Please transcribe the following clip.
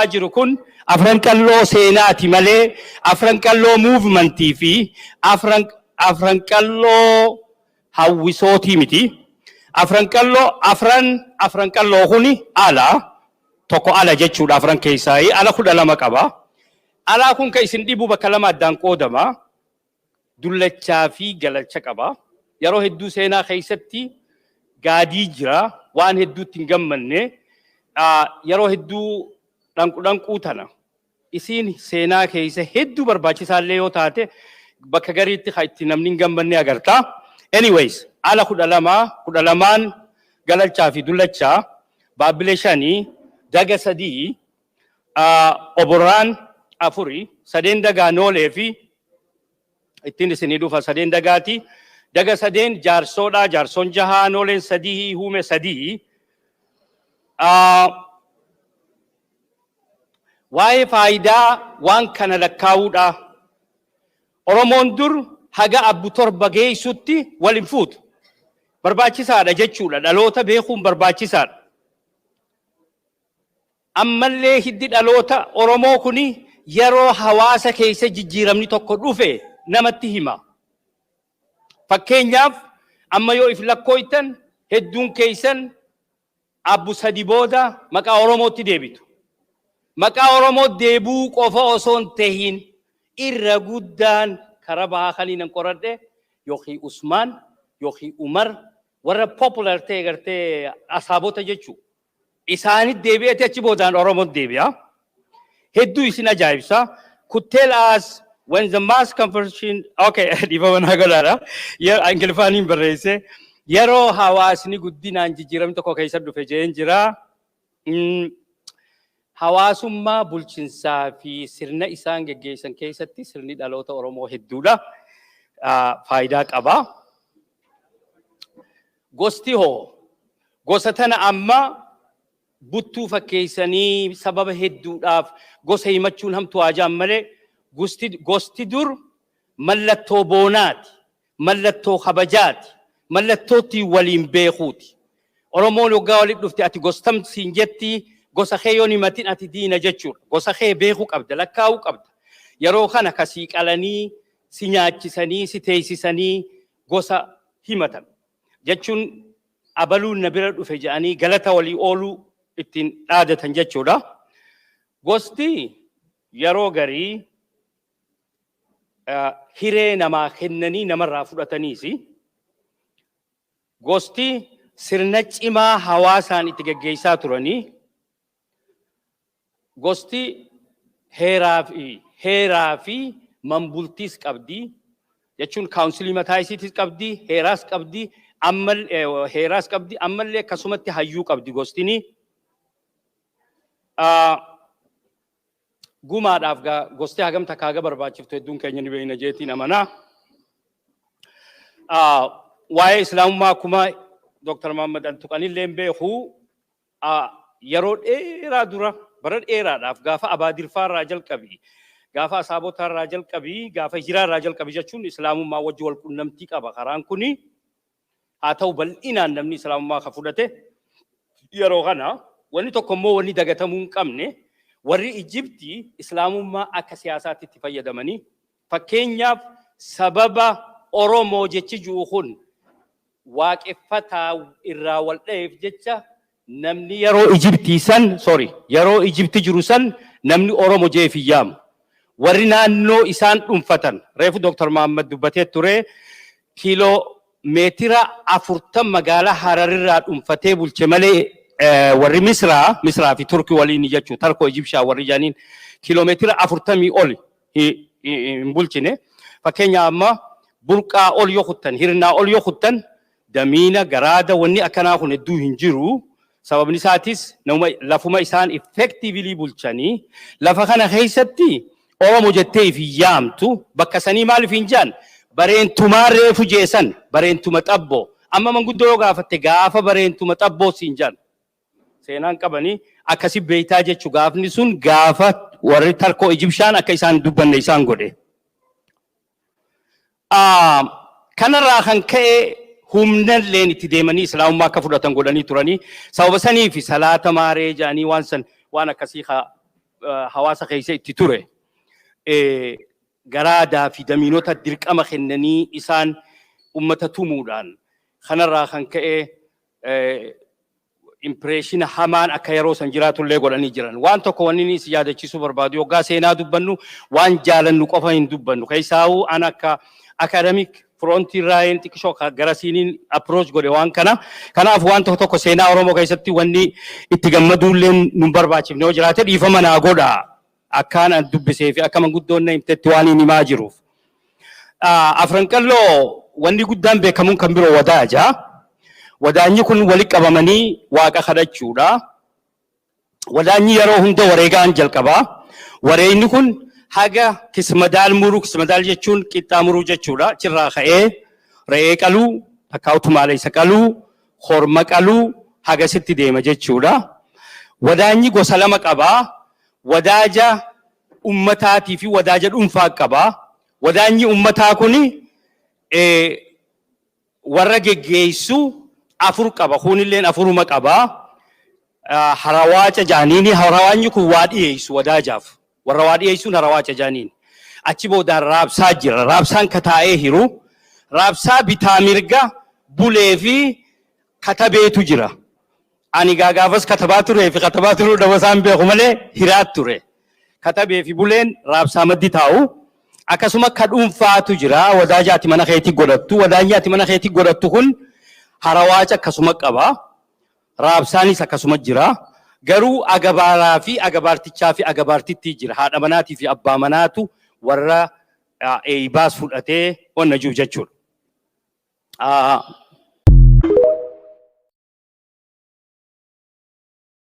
Jiru kun Afran Qalloo seenaati malee Afran Qalloo movementii fi Afran Qalloo hawwisootii miti. Afran Qalloo afran Qalloo kuni ala tokko ala jechuudha, afran keessaa ala 12 qaba. Alaa kun kan isin dhibu bakka lama addaan qoodama. Dullachaa fi galalcha qaba. Yeroo hedduu seenaa keessatti gaadii jira, waan hedduutti hin gammanne, yeroo hedduu dhanqu dhanquu tana. Isiin seenaa keessa hedduu barbaachisaallee yoo taate, bakka gariitti kan itti namni hin gammanne agarta. Anyways, ala 12, 12n galalchaa fi dullachaa, baabbilee shanii, daga sadii, oborraan afuri, sadeen dagaa noolee fi ittiin isinii dhufa sadeen dagaati. Daga sadeen jaarsoodha, jaarsoon jahaa, nooleen sadii, huume sadii. Waa'ee faayidaa waan kana lakkaa'uudha. Oromoon dur haga abbu 7 geessutti wal hin fuutu. Barbaachisaadha jechuudha. Dhaloota beekuun barbaachisaadha. Ammallee hiddi dhaloota Oromoo kuni yeroo hawaasa keessa jijjiiramni tokko dhufe namatti hima. Fakkeenyaaf, amma yoo if lakkooytan, hedduun keessan abbu sadi booda maqaa Oromootti deebitu. Maqaa Oromoo deebuu qofa osoo hin tahin, irra guddaan karaa bahaa kaniin nan qoradhe yookiin Usmaan yookiin Umar, warra popular ta'e gartee asaabota jechuudha. Isaanit deebi'eeti achi boodaan Oromoo deebi'a. Hedduu isin ajaa'ibsa. Could tell us when the mass conversion, okay, dhiifama naa godhaadha. Ingiliffaaniin barreesse. Yeroo hawaasni guddinaan jijjiiramni tokko keessa dhufe jeen jira. Hawaasummaa bulchinsaa fi sirna isaan geggeessan keessatti sirni dhaloota Oromoo hedduudha. Faayidaa qaba. Gosti hoo, gosa tana amma buttuu fakkeessanii sababa hedduudhaaf gosa himachuun hamtuu haajaan malee, gosti dur mallattoo boonaati, mallattoo kabajaati, mallattootti waliin beekuuti. Oromoon waggaa walitti dhufte ati gostam siin jetti, gosa kee yoon himatin ati diina jechuudha. Gosa kee beekuu qabda, lakkaa'uu qabda. Yeroo kana kasii qalanii, si nyaachisanii, si teessisanii gosa himatan. Jechuun abaluun na bira dhufe jedhanii galata walii ooluu ittiin dhaadatan jechuudha. Gosti yeroo garii hiree namaa kennanii namarraa fudhataniisi. Gosti sirna cimaa hawaasaan itti geggeessaa turanii. Gosti heeraa fi manbultiis qabdi. Jechuun councilii mataa isiitis qabdi, heeraas qabdi, heeraas qabdi, ammallee akkasumatti hayyuu qabdi gostini. Gumaadhaaf gosti hagam takka haga barbaachiftu hedduun keenya ni beekna jeetiin amanaa. Waa'ee islaamummaa akkuma Dr. Muhammad Antuqanillee beeku, yeroo dheeraa dura, bara dheeraadhaaf, gaafa Abaadirfaa irraa jalqabi, gaafa asaabotaa irraa jalqabi, gaafa hijiraa irraa jalqabi jechuun islaamummaa wajji wal qunnamtii qaba karaan kuni. Haa ta'u, bal'inaan namni islaamummaa ka fudhate yeroo kana. Wanni tokko immoo wanni dagatamuu hin qabne, warri Ijiptii islaamummaa akka siyaasaatti itti fayyadamanii, fakkeenyaaf sababa Oromoo jechi jiru kun waaqeffataa irraa wal dha'eef jecha, namni yeroo Ijiptii san, sorry, yeroo Ijipti jiru san namni Oromoo jeef hin yaamu. Warri naannoo isaan dhuunfatan, reefu Dr. Muhammad dubbatee ture, kiiloo meetira 40 magaalaa Hararirraa dhuunfatee bulche malee, warri Misraa fi Turkii waliin jechuu, Tarkoo Ijipshaa warri jaaniin, kiiloo meetira 40 ol hin bulchine. Fakkeenya amma burqaa ol yoo kuttan, hirnaa ol yoo kuttan, damiina garaada wanni akkanaa kun hedduu hin jiru. Sababni isaatis lafuma isaan effectively bulchanii lafa kana keessatti Oromo jettee if hin yaamtu bakka sanii. Maaliif hin jaan? Bareentumaa reefu jeesan, bareentuma xabboo. Amma manguddoo yoo gaafatte, gaafa bareentuma xabboo siin jaan. Seenaan qabanii akkasi beeytaa jechu, gaafni sun gaafa warri Tarkoo Ijibshaan akka isaan dubbanne isaan godhe. Kanarraa kan ka'e humna illeen itti deemanii islaamummaa akka fudhatan godhanii turanii, sababa sanii fi salaata maaree jedhanii waan san waan akkasii haa Hawaasa keessa itti ture. Garaadaa fi damiinota dirqama kennanii isaan ummata tumuudhaan kanarraa kan ka'e impression hamaan akka yeroo san jiraatullee godhanii jiran. Waan tokko wanni inni si yaadachiisuu barbaadu, yoggaa seenaa dubbannu waan jaalannu qofa hin dubbannu. Keessaawuu an akka academic frontii irraa xiqqishoo gara siiniin approach godhe waan kana. Kanaaf waan tokko tokko seenaa Oromoo keessatti wanni itti gammaduullee nu barbaachifne yoo jiraate dhiifama naa godha. Akkaan an dubbisee fi akka manguddoon na himtetti waan hin himaa jiruuf. Afran Qalloo wanni guddaan beekamuun kan biroo wadaaja. Wadaanyi kun walitti qabamanii waaqa kadhachuudha. Wadaanyi yeroo hunda wareegaan jalqaba. Wareegni kun haga kismadaal muruu, kismadaal jechuun qixxaa muruu jechuudha. Achirraa ka'ee re'ee qaluu, takkaa utumaala isa qaluu, horma qaluu hagasitti deema jechuudha. Wadaanyi gosa lama qabaa. Wadaaja ummataatii fi wadaaja dhuunfaa qabaa. Wadaanyi ummataa kuni warra geggeessu afur qaba. Kunilleen afuruma qabaa. Harawaaca jaaniini, harawaanyi kun waa dhiyeessu wadaajaaf. Warra waa dhiyeessuun harawaaca jaaniin. Achi boodaan raabsaa jira. Raabsaan kataa'ee hiru. Raabsaa bitaa mirga bulee fi katabeetu jira. Ani gaafas katabaa turee fi katabaa turuu dhaba isaan beeku malee hiraat ture. Katabee fi buleen raabsaa maddi taa'u. Akkasuma ka dhuunfaatu jira. Wadaaja ati mana keetii godhattu. Wadaajni ati mana keetii godhattu kun harawaaca akkasuma qaba. Raabsaanis akkasuma jira. Garuu agabaaraa fi agabaartichaa fi agabaartittii jira. Haadha manaatii fi abbaa manaatu warra eeybaas fudhatee wanna jiru jechuudha.